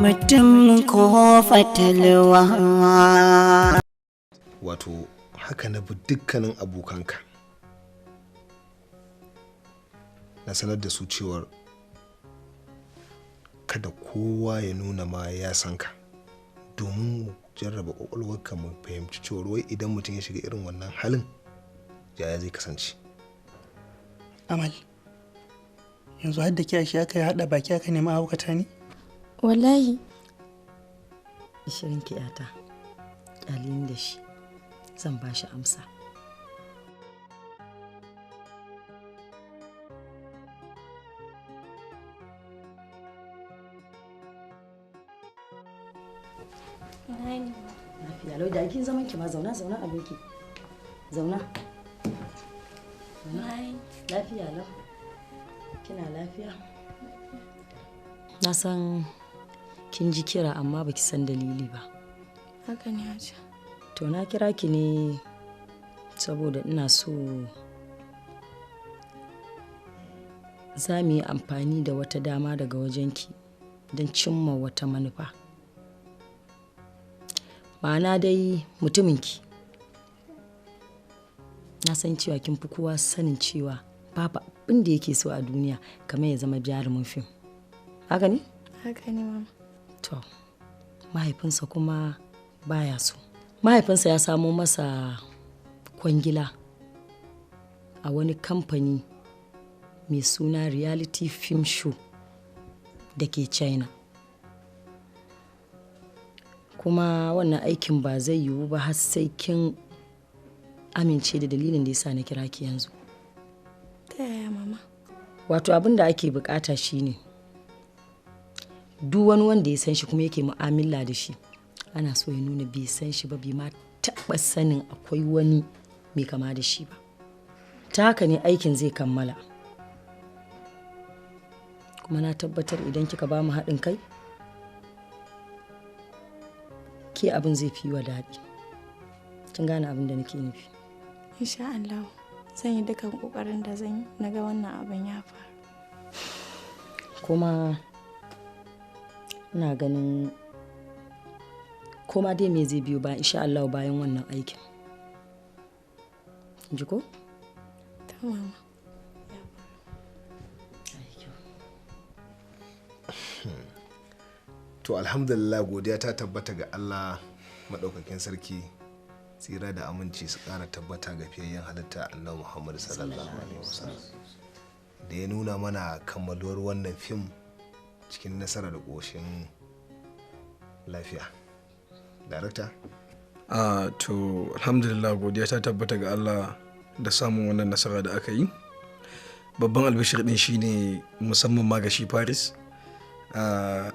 Mutum ko fatalwa. Wato haka na bi dukkanin abokanka, na sanar da su cewar kada kowa ya nuna ma ya san ka, domin mu jarraba kwakwalwarka mu fahimci cewar wai idan mutum ya shiga irin wannan halin yaya zai kasance. Amal, yanzu har da kiyashi aka yi haɗa baki aka nemi haukata ne? Wallahi. Ishirin kiyata, ƙyalin da shi, zan ba shi amsa. Lafiya lau da kin zaman ki ma, zauna zauna abinki. Zauna. Lafiya lau. Kina lafiya? Na san kin ji kira amma baki san dalili ba. Haka ne, Hajiya. To na kira ki ne saboda ina so za mu yi amfani da wata dama daga wajenki don cimma wata manufa. Ma'ana dai mutuminki. Na san cewa kin fi kowa sanin cewa babu abin da yake so a duniya kamar ya zama jarumin fim. Haka ne? Haka ne, mama. To, mahaifinsa kuma baya so. Mahaifinsa ya samo masa kwangila a wani kamfani mai suna Reality Film Show da ke China. Kuma wannan aikin ba zai yiwu ba har sai kin amince da dalilin da yasa na kira ki yanzu. Ta yaya, mama? Wato abin da ake bukata shine duk wani wanda ya san shi kuma yake mu'amala da shi, ana so ya nuna bai san shi ba, bai ma taɓa sanin akwai wani mai kama da shi ba. Ta haka ne aikin zai kammala. Kuma na tabbatar idan kika ba mu haɗin kai, ke abin zai fi wa daɗi. Kin gane abin da nake nufi? Insha Allah zan yi dukkan kokarin da zan yi na ga wannan abin ya faru. Kuma ina ganin koma dai me zai biyo ba insha Allah bayan wannan aikin. Kin ji ko? Ta mama. To alhamdulillah, godiya ta tabbata ga Allah maɗaukakin sarki, tsira da aminci su ƙara tabbata ga fiyayyen halitta Annabi Muhammad sallallahu alaihi wasallam da ya nuna mana kammaluwar wannan fim cikin nasara da ƙoshin lafiya. Darakta? To alhamdulillah, godiya ta tabbata ga Allah da samun wannan nasara da aka yi. Babban albishir din shine musamman ma ga shi Paris.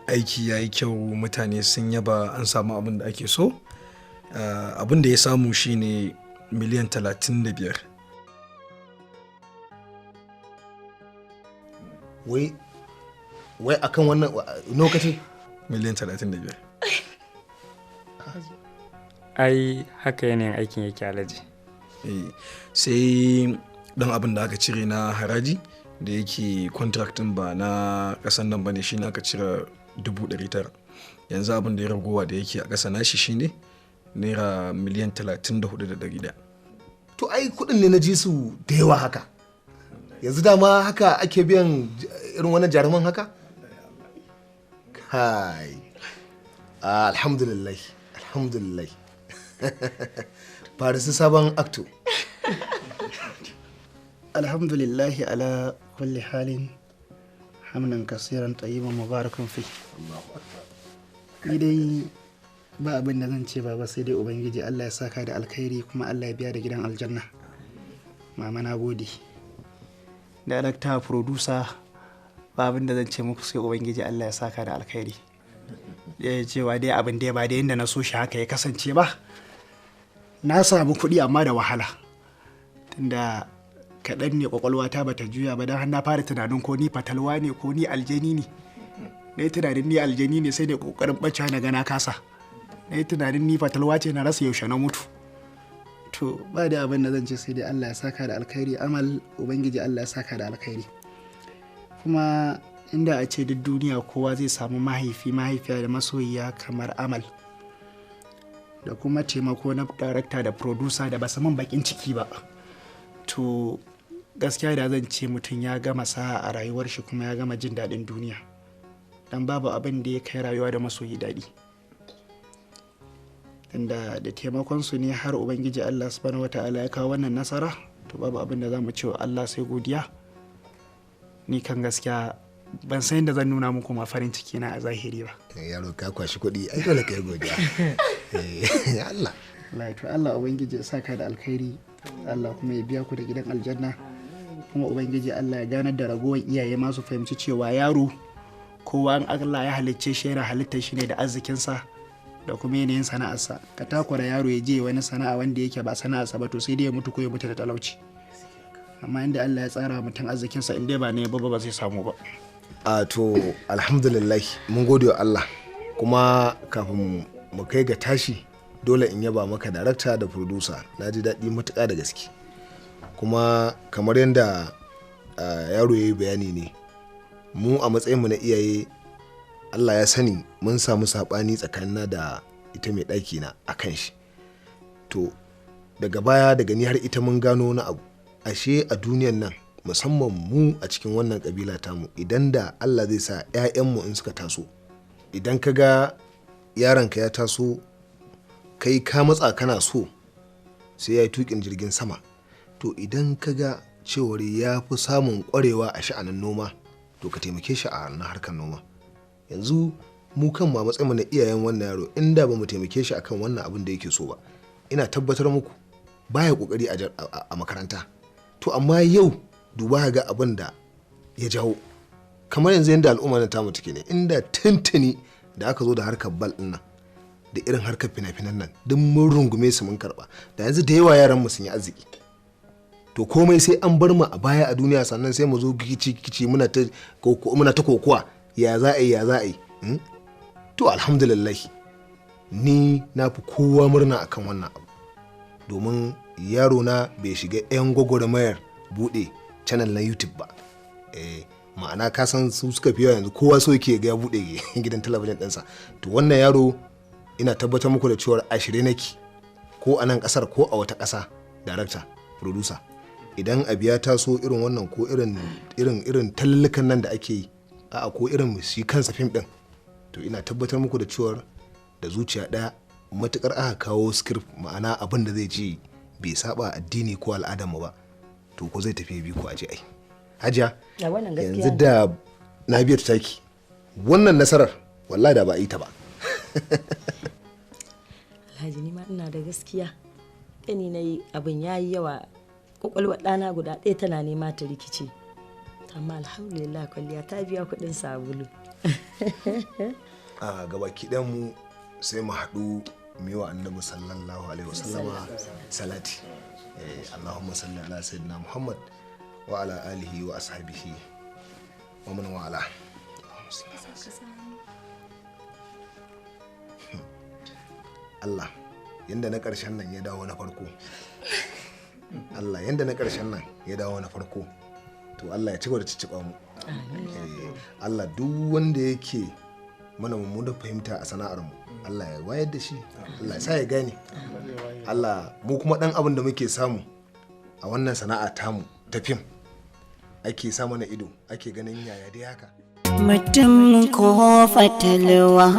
Aiki ya yi kyau, mutane sun yaba, an samu abin da ake so. Abin da ya samu shine miliyan 35. Wai akan wannan lokaci? Miliyan 35. Ai haka yanayin aikin yake, Alhaji. Sai dan abin da aka cire na haraji da yake contract din ba na kasan nan bane, shine aka cire 900,000. Yanzu abin da ya ragowa da yake a ƙasa nashi shine naira miliyan 34,100. To ai kuɗin ne na ji su da yawa haka. Yanzu dama haka ake biyan irin wannan jaruman haka? Kai. Alhamdulillah, alhamdulillah. Farisi sabon actor. Alhamdulillahi ala kulli halin, hamdan kasiran tayyiban mubarakan fi. Ni dai ba abin da zan ce baba, sai dai Ubangiji Allah ya saka da alkhairi kuma Allah ya biya da gidan aljanna. Mama, na gode. Director, producer, ba abin da zan ce muku sai Ubangiji Allah ya saka da alkhairi. Ya cewa dai abin dai ba da yadda na so shi haka ya kasance ba. Na samu kuɗi amma da wahala. Tunda kaɗan ne kwakwalwata bata juya ba, don har na fara tunanin ko ni fatalwa ne ko ni aljani ne. Na yi tunanin ni aljani ne, sai da ƙoƙarin ɓacewa na ga na kasa. Na yi tunanin ni fatalwa ce, na rasa yaushe na mutu. To ba da abin da zan ce sai dai Allah ya saka da alkhairi. Amal, Ubangiji Allah ya saka da alkhairi. Kuma Inda a ce duk duniya kowa zai samu mahaifi, mahaifiya da masoyiya kamar Amal, da kuma taimako na darakta da producer da ba su min bakin ciki ba, to gaskiya da zan ce mutum ya gama sa'a a rayuwar shi kuma ya gama jin daɗin duniya, dan babu abin da ya kai rayuwa da masoyi daɗi. Tunda da taimakon su ne har Ubangiji Allah Subhanahu Wata'ala ya kawo wannan nasara, to babu abin da za mu ce wa Allah sai godiya. Ni kan gaskiya ban san yadda zan nuna muku ma farin ciki na a zahiri ba. Yaro, ka kwashi kuɗi, ai dole ka yi godiya. Allah. Allah, to Allah Ubangiji ya saka da alkhairi, Allah kuma ya biya ku da gidan aljanna, kuma Ubangiji Allah ya ganar da ragowar iyaye masu fahimci cewa yaro kowa in Allah ya halicce shi, yana halittar shi ne da arzikinsa da kuma yanayin sana'arsa. Ka takura yaro ya je wani sana'a wanda yake ba sana'arsa ba, to sai dai ya mutu ko ya mutu da talauci. Amma inda Allah ya tsara mutum arzikinsa, in dai ba ne ba, ba zai samu ba. A to, alhamdulillah, mun gode wa Allah. Kuma kafin mu kai ga tashi, dole in yaba maka, darakta da producer. Na ji daɗi matuƙa da gaske. Kuma kamar yadda yaro ya yi bayani ne, mu a matsayinmu na iyaye, Allah ya sani mun samu saɓani tsakanina da ita mai ɗaki na a kan shi. To daga baya, daga ni har ita, mun gano wani abu: ashe a duniyan nan, musamman mu a cikin wannan kabila tamu, idan da Allah zai sa 'ya'yanmu in suka taso, idan ka ga yaronka ya taso, kai ka matsa kana so sai ya yi tukin jirgin sama, to idan ka ga cewar ya fi samun kwarewa a sha'anin noma, to ka taimake shi a na harkar noma. Yanzu mu kan ma matsayin na iyayen wannan yaro, inda ba mu taimake shi akan wannan abin da yake so ba, ina tabbatar muku baya kokari a makaranta. To amma yau duba ga abin da ya jawo. Kamar yanzu yadda al'umma na tamu take ne, inda tuntuni da aka zo da harkar bal din nan da irin harkar fina-finan nan, duk mun rungume su mun karba, da yanzu da yawa yaran mu sun yi arziki. To komai sai an bar mu a baya a duniya, sannan sai mu zo kici kici muna ta kokuwa, ya za a yi, ya za a yi. To alhamdulillah, ni na fi kowa murna akan wannan abu, domin yaro na bai shiga 'yan gwagwarmayar buɗe channel na YouTube ba. Ma'ana ka san su suka fi yawa yanzu, kowa so yake ga ya buɗe gidan talabijin ɗinsa. To wannan yaro, ina tabbatar muku da cewar a shirye nake, ko a nan ƙasar ko a wata ƙasa, director, producer, idan abu ya taso irin wannan, ko irin irin irin tallukan nan da ake yi, a'a, ko irin shi kansa fim ɗin, to ina tabbatar muku da cewar da zuciya ɗaya, matukar aka kawo script, ma'ana abin da zai ci bai saba addini ko al'adar mu ba, to ko zai tafi bi ko aje ai hajiya. A wannan gaskiya yanzu ne. Da na biyar taki wannan nasarar, wallahi da ba a yi ta ba. Alhaji, ni ma ina da gaskiya. Gani na yi abin ya yi yawa, kwakwalwar ɗana guda ɗaya tana nema ta rikice. Amma alhamdulillah, kwalliya ta biya kuɗin sabulu. A gabaki ɗayan mu sai mu haɗu mu yi wa Annabi Sallallahu Alaihi Wasallama salati. Allahumma salli ala Sayyidina Muhammad wa ala alihi wa ashabihi wa man wala. Allahumma salli ala. Allah, yanda na ƙarshen nan ya dawo na farko, Allah, yanda na ƙarshen nan ya dawo na farko, to Allah ya ci gaba da cicciɓa mu. Allah, duk wanda yake mana mummunar fahimta a sana'ar mu, Allah ya wayar da shi, Allah ya sa ya gane. Allah, mu kuma dan abin da muke samu a wannan sana'a tamu ta fim, ake sa mana ido, ake ganin yaya dai haka. Mutum ko fatalwa.